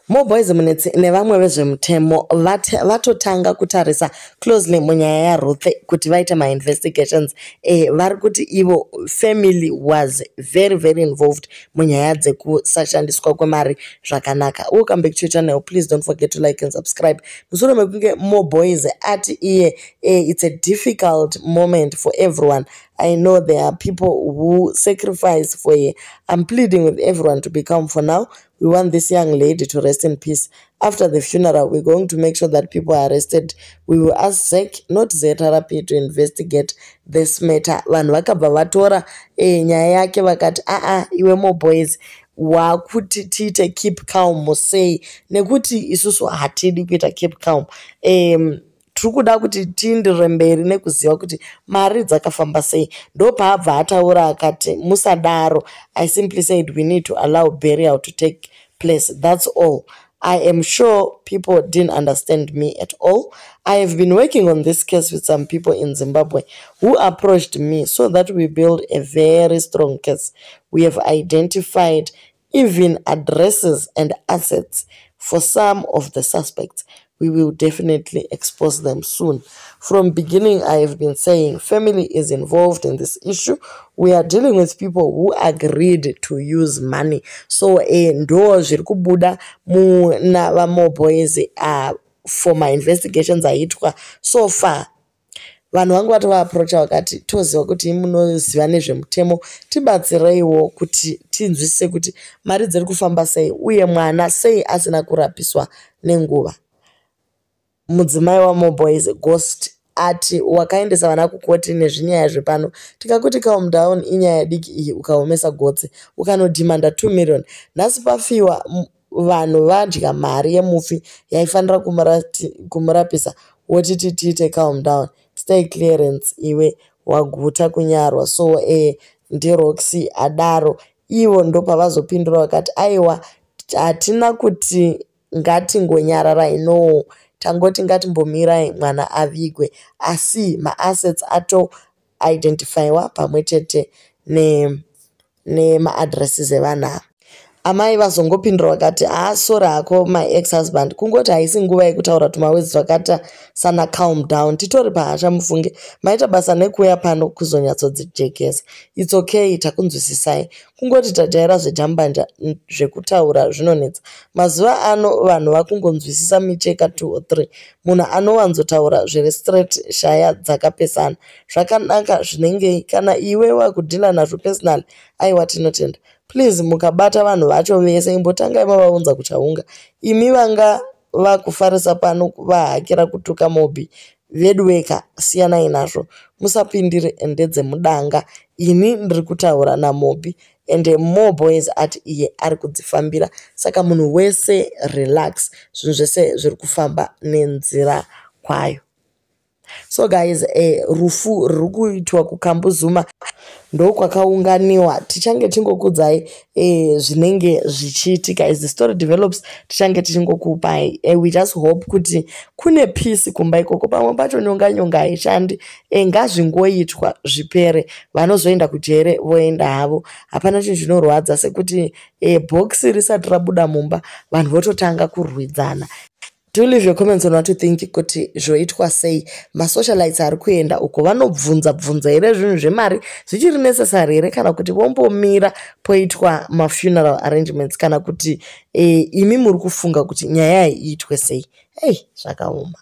Moreboys Munetsi nevamwe vezvemutemo vatotanga kutarisa closely munyaya yaRuth kuti vaite mainvestigations. Vari kuti ivo family was very very involved munyaya dzekusashandiswa kwemari zvakanaka. Welcome back to your channel. Please don't forget to like and subscribe. Mushure mekunge Moreboys ati iye it's a difficult moment for everyone. I know there are people who sacrifice for her. I'm pleading with everyone to be calm for now. We want this young lady to rest in peace. After the funeral, we're going to make sure that people are arrested. We will ask ZEC, not ZRP, to investigate this matter. Vanhu vakabva vatora nyaya yake vakati, aa, iwe Moreboys, wakuti tiite keep calm sei, nekuti isusu hatidi kuita keep calm. Tiri kuda kuti tienderere mberi nekuziva kuti mari dzakafamba sei. Ndopaabva ataura akati, "Musadaro. I simply said we need to allow burial to take place, that's all. I am sure people didn't understand me at all. I have been working on this case with some people in Zimbabwe who approached me so that we build a very strong case. We have identified even addresses and assets for some of the suspects. We will definitely expose them soon. From beginning, I have been saying family is involved in this issue. We are dealing with people who agreed to use money." So ndo zviri kubuda muna vaMoreboys for mainvestigations aitwa so far. Vanhu vangu vatovaapproacha vakati, "Toziva kuti munoziva nezvemutemo, tibatsireiwo kuti tinzwisise kuti mari dziri kufamba sei, uye mwana sei asina kurapiswa nenguva." Mudzimai waMoreboys Ghost ati, "Wakaendesa vana kukoti nezvinyaya zvepano, tikakuti calm down, inyaya diki iyi, ukaomesa gotsi ukanodhimanda 2 million. Nhasi pafiwa, vanhu vadya mari yemufi yaifanira kumurapisa, wotiti tiite calm down. Stay clearance, iwe waguta kunyarwa." So ndiRoxy adaro. Ivo ndopavazopindura vakati, "Aiwa, hatina kuti ngatingonyararai, no, tangoti ngatimbomirai mwana avigwe, asi maassets atoidentifyiwa pamwe chete nemaaddresses evanhu ava." Amai vazongopindura vakati, "Haa, sorry hako, my ex husband, kungoti haisi nguva yekutaura tumawedzi twakaita sana calm down. Titori pahasha mufunge. Maita basa nekuuya pano kuzonyatsodzijekesa. It's okay, takunzwisisai. Kungoti tajaira zvejambanja, zvekutaura zvinonetsa. Mazuva ano vanhu vakungonzwisisa micheka 2 or 3. Munhu anowanzotaura zviri straight, shaya dzakapesana zvakanaka zvinengei kana iwe wakudeala nazvo personally. Aiwa, tinotenda. Please, mukabata vanhu vacho vese, imbotangai mavaunza kuchaunga. Imi vanga vakufarisa pano vahakira kutuka Mobi veduweka, siyanai nazvo, musapindire ndedzemudanga. Ini ndiri kutaura naMobi." Ende Moreboys ati iye ari kudzifambira, saka munhu wese relax, zvinhu zvese zviri kufamba nenzira kwayo. So guys, rufu ruri kuitwa kuKambuzuma, ndokwakaunganiwa. Tichange tingokudzai zvinenge zvichiitika as the story develops. Tichange tichingokupai. We just hope kuti kune peace kumba ikoko. Pamwe pacho nyonga nyonga haishandi. Ngazvingoitwa zvipere, vanozoenda kujere voenda havo. Hapana chinhu chinorwadza sekuti bhokisi risati rabuda mumba, vanhu vototanga kurwidzana. Do leave your comments on what you think, kuti zvoitwa sei. Masocialites ari kuenda uko vanobvunza bvunza here? Zvinhu zvemari zvichiri necessary here, kana kuti vombomira poitwa mafuneral arrangements, kana kuti imi muri kufunga kuti nyaya iyi iitwe sei? Ei, zvakaoma.